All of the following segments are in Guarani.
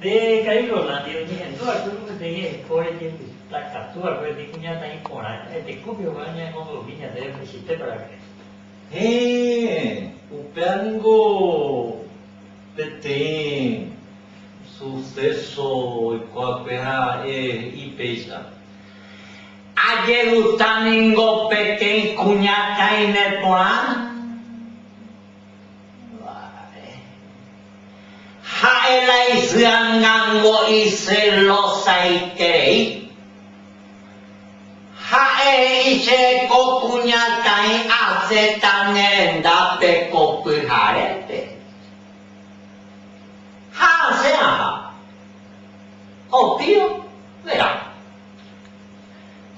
Nde karai Rolandi oñehendu va'ekue ko peteĩ hekóre jepyta katu va'ekue peteĩ kuñataĩ porã, ha'etekúpe oguerã ñanemombe'umi ñandéve mba'eichaitépa raka'e. Héẽ, upéva ningo peteĩ suceso oiko va'ekue ha he'i péicha. Ajegusta ningo peteĩ kuñataĩ neporã. Ha'e la isyangango iselosaiterei. Ha'e he'i che ko kuñataĩ asẽta ne rendápe ko pyharépe. Ha asẽ aha. Opío verá.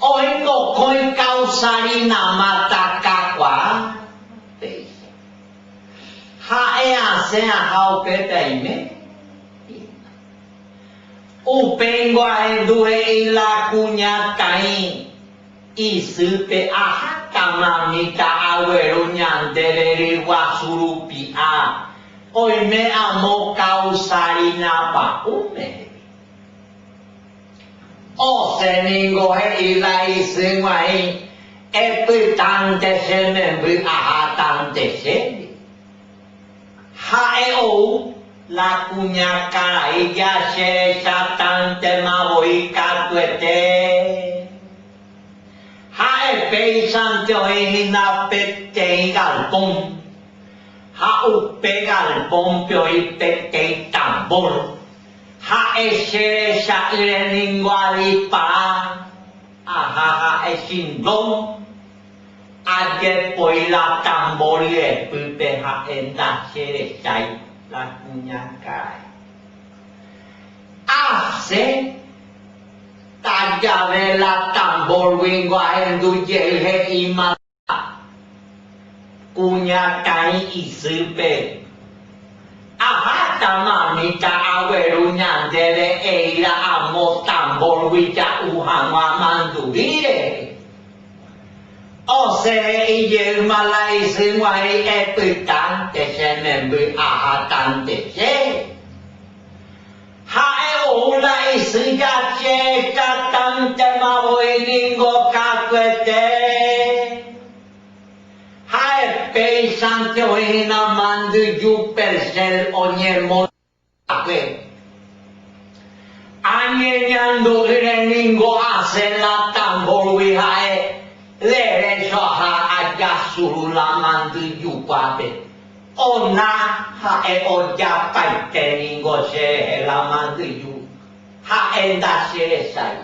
Oĩ mokõi kausarinama takakuaa péicha. Ha'e asẽ aha upépe aime hína. Upéingo ahendu he'i la kuñataĩ isýpe aháta mamíta agueru ñandéve ryguasu rupi'a oime amo kausarina pa'ũme he'i. Osẽ ningo he'i la isy g̃uahẽ epytánte che memby ahátante chéve. Ha'e ou la kuñakarai ja che rechatántema voi katuete. Ha'e péichante oĩ hína peteĩ galpón, ha upe galpónpe oĩ peteĩ tambor. Ha'e che recha'ỹre ningo adipara aha ha'e chindón, ajepoi la tambor ryepýpe ha'e ndacherechái la kuñakarai. Asẽ tajave la tambor-guingo ahendu jey he'íma la Kuñataĩ isýpe, Aháta mamíta agueru ñandéve eíra amo tambórgui ja'u hag̃ua manduvi rehe. Osẽ he'i jeýma la isy g̃uahẽ epytánte che memby ahátante che. Ha'e ou la isy ja che tatántema voi ningo katuete. Ha'e péichante oĩ hína mandyju Percel oñemo'akue. Añeñandu'ỹre ningo asẽ la tambórgui ha'e derécho ha ajasuru la mandyju kuápe. Ona ha'e ojapaite ningo che rehe la mandyju, ha'e ndacherechái.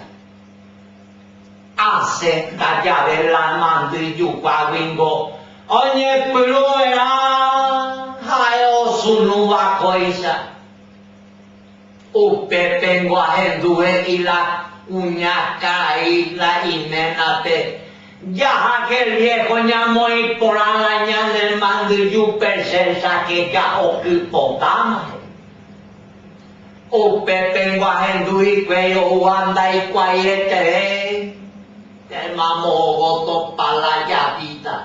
Asẽta jave la mandyjukuáguingo oñepyrũverã ha'e osunúva kóicha. Upépengo ahendu he'i la kuña karai la iménape, Jaháke viejo ñamoĩ porã la ñane mandyju perchéichake jahoky potáma, he'i. Upépengo ahendu hikuái oúva ndaikuaaieteve, temamóvo topa la javíta.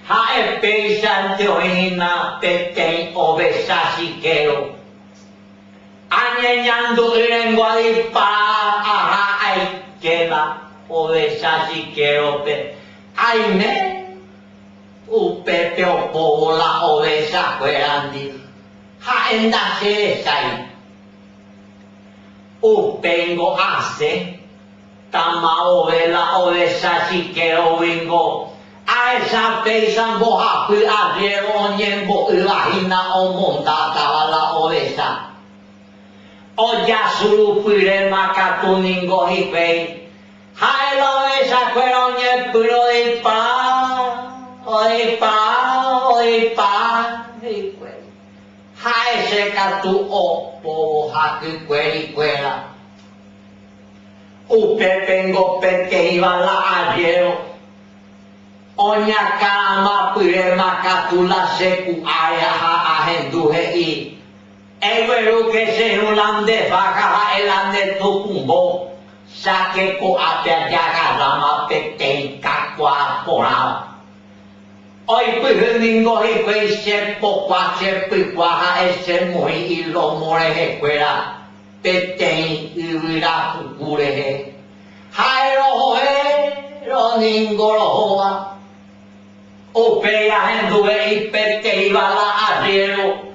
Ha'e péichante oĩ hína peteĩ ovecha chikéro. Añeñandu'ỹrengo adipara aha aikéva ovecha chikérope, aime upépe opóvo la ovechakuérandi, ha'e ndacherechái. Upéingo asẽ Tama ove la ovecha chikéroguingo, ahecha péicha mbohapy arriéro oñembo'ýva hína omondátava la ovecha. Ojasurupyréma katu ningo hikuái, ha'e la ovechakuéra oñepyrũ oipa, oipa, oipa hikuái. Ha'e che katu opóvo hakykuerikuéra. Upépengo peteĩva la arriéro oñakãramapyréma katu la che ku'áre ha ahendu he'i, Eguerúke che irũ la nde váka ha'e la nde tukumbo, cháke ko'ápe ajagarráma peteĩ kakuaa porãva. Oipyhy ningo hikuái che pokua che pykua ha'e che moĩ ilómo rehekuéra peteĩ yvyra puku rehe. Ha'e rohoérõ ningo rohóva. Upéi ahendu he'i peteĩva la arriéro,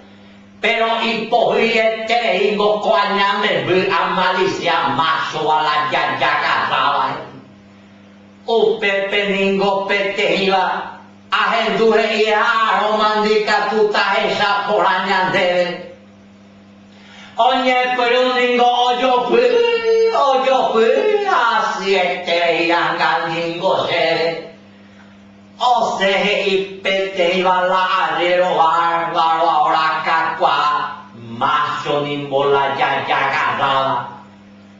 péro ipohýietereíngo ko aña memby amalisia máchova la jajagarráva, he'i. Upépe ningo peteĩva ahendu he'i ha'arõmandi katu tahecha porã ñandéve. Oñepyrũ ningo ojopy, ojopy hasyeterei anga ningo chéve. Osẽ he'i peteĩva la arriéro bárbaro ahora kakuaa mácho nimbo la jajagarráva.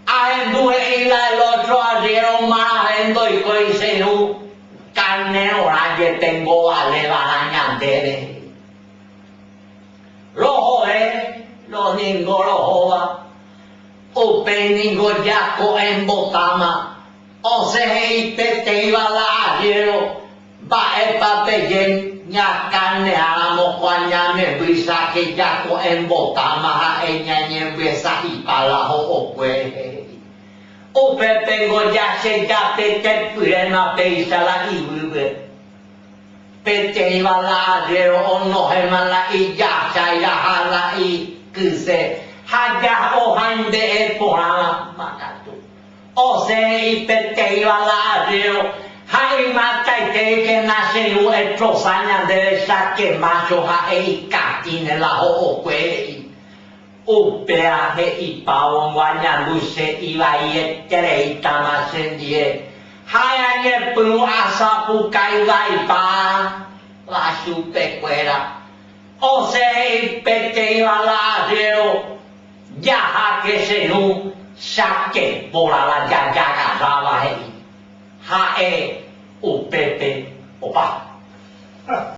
Ahendu he'i la el otro arriéro marave ndoikói che irũ carnerorã jepe ngovale va'erã ñandéve he'i. Rohove ro ningo rohóva, upéi ningo ja ko'ẽmbotáma, osẽ he'i peteĩva la arriéro Mba'épa peje ñakarneáramo ko añamembýichake jako'ẽmbotáma ha'e ñañembyesa'ipa la ho'okue he'i. Upépengo jachejapetepyréma péicha la yvýpe. Peteĩva la arriéro onohẽma la ijachaira ha la ikyse ha ja'ohãimbe'e porãma katu. Osẽ he'i peteĩva la arriéro ha ymataiteikena che irũ etrosa ñandéve cháke mácho ha'e ikatĩne la ho'okue he'i. Upéa he'ipávo añandu che ivaietereítama chendie ha añepyrũ asapukái vaipa la chupekuéra. Osẽ he'i peteĩva la arriéro Jaháke che irũ cháke póra la jajagarráva he'i. Ha'e.